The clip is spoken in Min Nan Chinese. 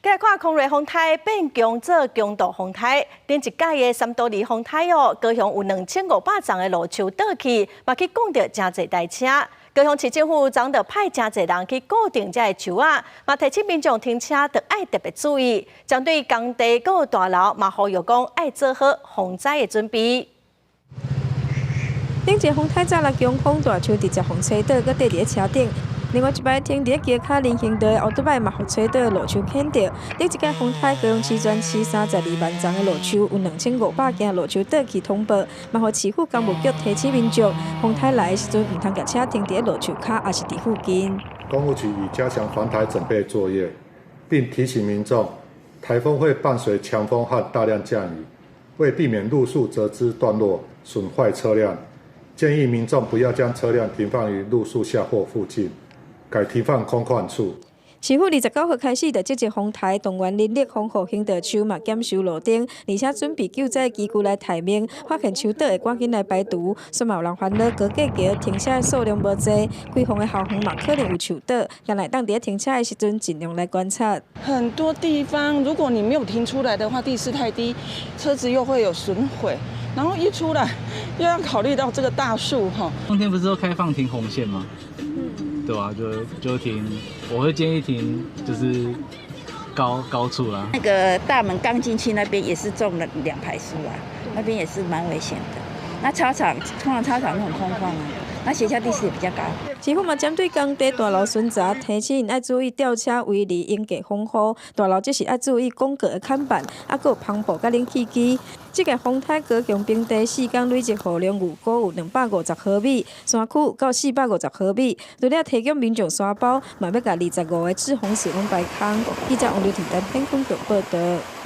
來看空瑞風颱變強做強度風颱，頂一屆的三多利風颱哦，高雄有2500叢的路樹倒去，嘛去摃著誠濟台車。高雄市政府昨就派誠濟人去固定這个樹仔，嘛提醒民眾停車著愛特別注意。針對工地閣大樓，嘛呼籲講愛做好防災的準備。頂一個風颱早來強風，大樹直接予吹倒，閣綴佇車頂。另外一擺停佇橋跤人行道的歐多擺嘛，予吹倒路樹牽著。頂一屆風颱，高雄市全市32萬叢的路樹，有2500件路樹倒去通報，嘛予市府工務局提醒民眾，風颱來的時陣，毋通共車停佇路樹跤，抑是佇附近。工務局已加強防颱準備作業，並提醒民眾，颱風會伴隨強風和大量降雨，為避免路樹折枝斷落，損壞車輛，建議民眾不要將車輛停放於路樹下或附近，改停放空曠處。市府29號開始就積極防颱，動員人力防護行道樹嘛，檢修路燈，而且準備救災機具來待命。發現樹倒會趕緊來排除。雖嘛有人煩惱高架橋停車的數量無濟，開放的校園嘛可能有樹倒，若會當佇停車的時陣盡量來觀察。很多地方如果你沒有停出來的話，地勢太低，車子又會有損毀。然後一出來又要考慮到這個大樹哈。當天不是都開放停紅線嗎？對啊，就停，我會建議停，就是高高處啦。那個大門剛進去那邊也是種了兩排樹啊，那邊也是蠻危險的。那操場通常操場都很空曠啊，那學校地勢也比較高。市府嘛針對工地大樓巡查，提醒愛注意吊車圍籬應該防護，大樓則是愛注意廣告的看板，抑閣有帆布佮冷氣機。這個風颱高雄平地4工累積雨量預估有250毫米，山區有到450毫米。除了提供民眾沙包，嘛欲共25個滯洪池攏排空。記者王劉婷丹天空報導。